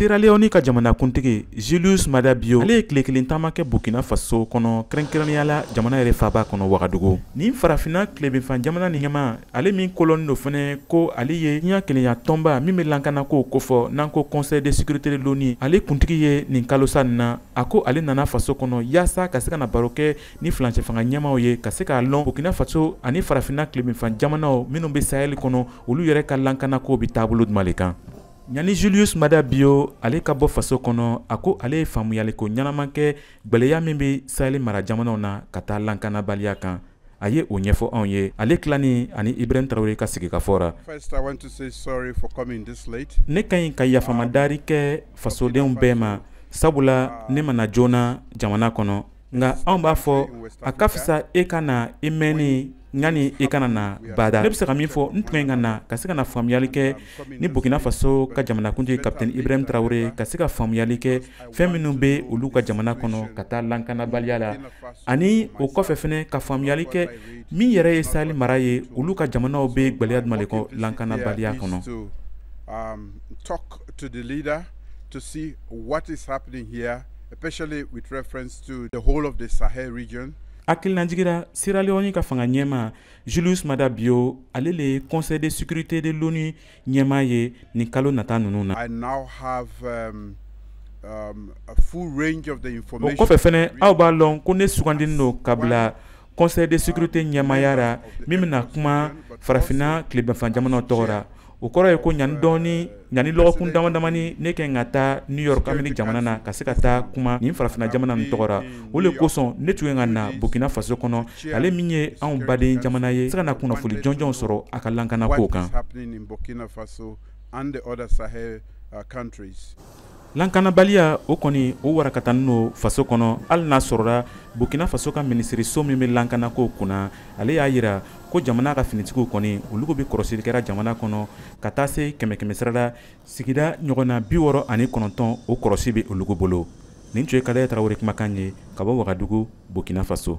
Sierra Leone ka jamanakuntigi Julius Maada Bio, ale ye tile kelen taama kɛ Burkina Faso kɔnɔ, kɛrɛnkɛrɛnnenya la jamana yɛrɛ faaba kɔnɔ Wagadugu. Nin farafinna tilebinfan jamana ni ɲɛmaa, ale min kolɔnin don fɛnɛ ko ale ye diɲɛ kelenya tɔnba min bɛ lakanako kofɔ, n'an ko Conseil de sécurité de l'ONU, ale kuntigi ye nin kalosa nin na. A ko ale nana faso kɔnɔ yaasa ka se ka na baro kɛ ni furancɛ fanga ɲɛmaaw ye, ka se k'a lɔn Burkina Faso ani farafinna tilebinfan jamanaw minnu bɛ Sahel kɔnɔ, olu yɛrɛ ka lakanako bɛ taabolo jumɛn de kan. Yanni Julius Maada Bio ale ka bɔ faso kɔnɔ, a ko ale ye faamuyaliko ɲɛnama kɛ gwɛlɛya min bɛ Sahel mara jamanaw na ka taa lakanabaliya kan. A ye o ɲɛfɔ anw ye ale tilani ani Ibrahim Traoré ka sigikafɔ ra. Ne ka ɲi ka yafamadari kɛ fasodenw bɛɛ ma, sabula ne ma na joona jamana kɔnɔ, nka anw b'a fɔ a ka fisa e ka na i mɛnni yanni i kana na bada. Ne bɛ se ka min fɔ, n tun ka na ka se ka na faamuyali kɛ ni Burkina Faso ka jamanakuntigi Capitaine Ibrahim Traoré, ka se ka faamuyali kɛ fɛn minnu bɛ olu ka jamana kɔnɔ ka taa lakanabaliya la, ani o kɔfɛ fɛnɛ ka faamuyali kɛ min yɛrɛ ye Sahel mara ye, olu ka jamanaw bɛ gwɛlɛya jumɛn de kɔ lakanabaliya kɔnɔ. Talk to the leader to see what is happening here, especially with reference to the whole of the Sahel region. Hakilinajigira, Sierra Leone ka fanga ɲɛmaa Julius Maada Bio, ale le ye Conseil de sécurité de l'ONU ɲɛmaa ye nin kalo nata ninnu na. I now have a full range of the information. O kɔfɛ fɛnɛ, aw b'a lɔn ko ne sugandinin don ka bila Conseil de sécurité ɲɛmaaya ra min bɛna kuma farafinna tilebinfan jamanaw tɔgɔ ra. O kɔrɔ ye ko ɲani dɔɔni, ɲani lɔgɔkun dama damani, ne kɛ ka taa New York, Amérique jamana na, ka se ka taa kuma nin farafinna jamana nin tɔgɔ ra. O le kosɔn ne tun ye ka na Burkina Faso kɔnɔ, ale min ye anw baden jamana ye, se ka na kunnafoni jɔnjɔnw sɔrɔ a ka lakanako kan. And the other Sahel countries. Lankanabaliya o kɔni o warakatanin don faso kɔnɔ, hali n'a sɔrɔla Burkina Faso ka minisiriso min bɛ lankanako kunna, ale y'a yira ko jamana ka finitigiw kɔni olu bɛ kɔlɔsili kɛra jamana kɔnɔ ka taa se kɛmɛ kɛmɛ sira la sigida ɲɔgɔnna 69, o kɔlɔsi bɛ olu bolo. Nin tun ye Kadaya Tarawele kumakan ye ka bɔ Wagadugu, Burkina Faso.